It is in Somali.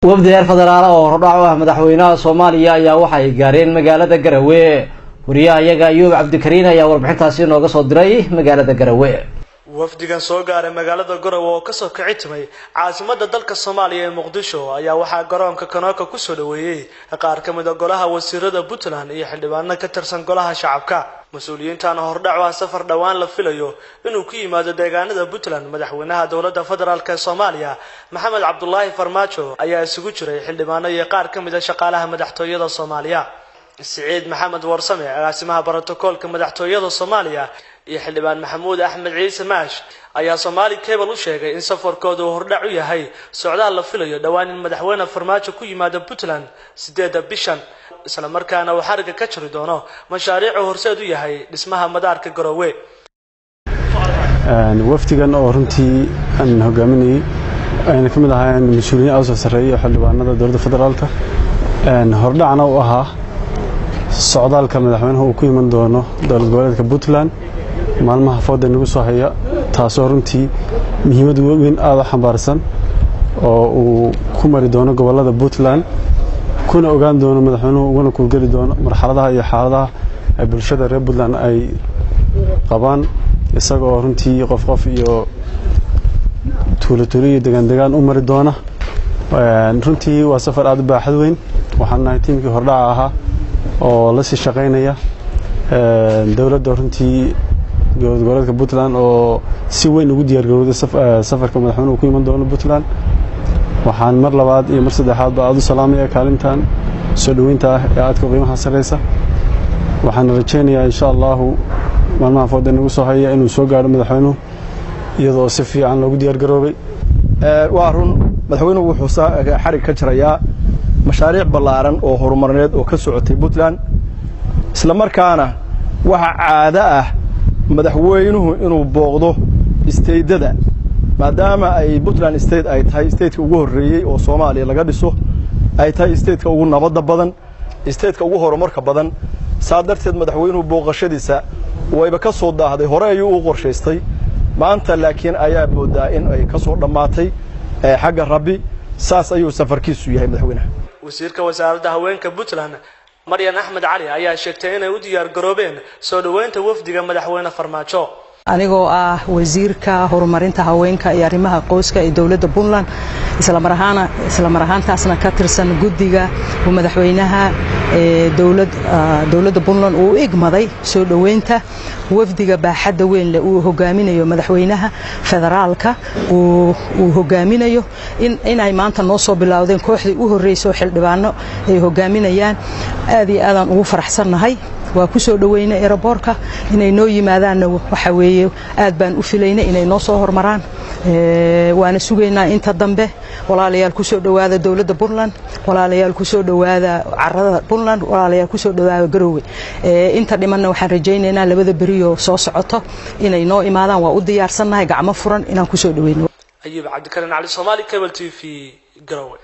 Wafdi heer federaal oo hordhac u ah madaxweynaha Soomaaliya ayaa waxa ay gaareen magaalada Garowe. Wariyaha iyaga Ayuub Cabdikariin ayaa warbixintaasi inooga soo diray magaalada Garowe. Wafdigan soo gaaray magaalada Garowe oo kasoo kici timay caasimada dalka Soomaaliya ee Muqdisho ayaa waxaa garoonka Kanooka kusoo dhaweeyey qaar ka mid a golaha wasiirada Puntland iyo xildhibaano ka tirsan golaha shacabka. Mas-uuliyiintan hordhac ah safar dhowaan la filayo inuu ku yimaado deegaanada Puntland madaxweynaha dowladda federaalk ee Soomaaliya Maxamed Cabdulaahi Farmaajo ayaa isugu jiray xildhibaano iyo qaar ka mid a shaqaalaha madaxtooyada Soomaaliya. Siciid Maxamed Warsame, agaasimaha brotokoolka madaxtooyada Soomaaliya, iyo xildhibaan Maxamuud Axmed Ciise Maash ayaa Somaali Cable u sheegay in safarkooda uu hordhac u yahay socdaal la filayo dhowaan in madaxweyne Farmaajo ku yimaado Puntland 8-da bishan, isla markaana uu xariga ka jiri doono mashaariicu horseed u yahay dhismaha madaarka Garowe. Wafdigan oo runtii aan hogaaminayay ayna ka mid ahaayeen mas-uuliyiin aad u soo sarreeyay oo xildhibaanada dowladda federaalka, hordhacna u ahaa socdaalka madaxweynuhu uu ku iman doono dowlad goboleedka Puntland maalmaha fooda nagu soo haya, taasoo runtii muhiimad weyn aada u xambaarsan oo uu ku mari doono gobollada Puntland, kuna ogaan doono madaxweynuhu, uguna kuurgeli doono marxaladaha iyo xaaladaha ay bulshada reer Puntland ay qabaan, isagoo runtii qof qof iyo tuulo tuulo iyo degaan degaan u mari doona. Runtii waa safar aada u baaxad weyn. Waxaan nahay tiimkii hordhaca ahaa oo la sii shaqaynaya dowladda, runtii dowlad goboleedka Puntland oo si weyn ugu diyaar garowday safarka madaxweynuhu ku iman doono Puntland. Waxaan mar labaad iyo mar saddexaadba aada u salaamaya kaalintan soo dhoweynta ah ee aadka qiimaha sarreysa. Waxaan rajaynayaa, insha Allahu, maalmaha fooda nagu soo haya inuu soo gaadho madaxweynuhu iyadoo si fiican loogu diyaar garoobay. Waa run, madaxweynuhu wuxuu xarig ka jarayaa mashaariic ballaaran oo horumarneed oo ka socotay Puntland. Isla markaana waxaa caado ah madaxweynuhu inuu booqdo state-yada, maadaama ay Puntland State ay tahay stateka ugu horreeyey oo Soomaaliya laga dhiso, ay tahay stateka ugu nabadda badan, stateka ugu horumarka badan. Saa darteed madaxweynuhu booqashadiisa wayba ka soo daahday, hore ayuu u qorshaystay, maanta laakiin ayaa moodaa in ay ka soo dhammaatay xagga Rabbi. Saas ayuu safarkiisu yahay madaxweynaha. Wasiirka wasaaradda haweenka Puntland Maryan Axmed Cali ayaa sheegtay inay u diyaar garoobeen soo dhoweynta wafdiga madaxweyne Farmaajo. Anigoo ah wasiirka horumarinta haweenka iyo arrimaha qoyska ee dowladda Puntland, isla mar ahaantaasna ka tirsan guddiga uu madaxweynaha dowladda Puntland uu u igmaday soo dhoweynta wafdiga baaxadda weyn leh uu hogaaminayo madaxweynaha federaalka uu hogaaminayo, inay maanta noo soo bilowdeen kooxdii u horreysay oo xildhibaano ay hogaaminayaan, aad iyo aadaan ugu faraxsannahay. Waa ku soo dhoweynay airportka. Inay noo yimaadaanna waxa weeye aad baan u filaynay inay noo soo hormaraan, waana sugaynaa inta dambe. Walaalayaal, ku soo dhowaada dowladda Puntland. Walaalayaal, ku soo dhowaada carrada Puntland. Walaalayaal, ku soo dhowaada Garowe. Inta dhimanna waxaan rajaynaynaa 2da beriyoo soo socoto inay noo imaadaan. Waa u diyaarsannahay gacmo furan inaan ku soo dhoweyno. Ayuub Cabdikarin Cali, Somali Cable TV, Garowe.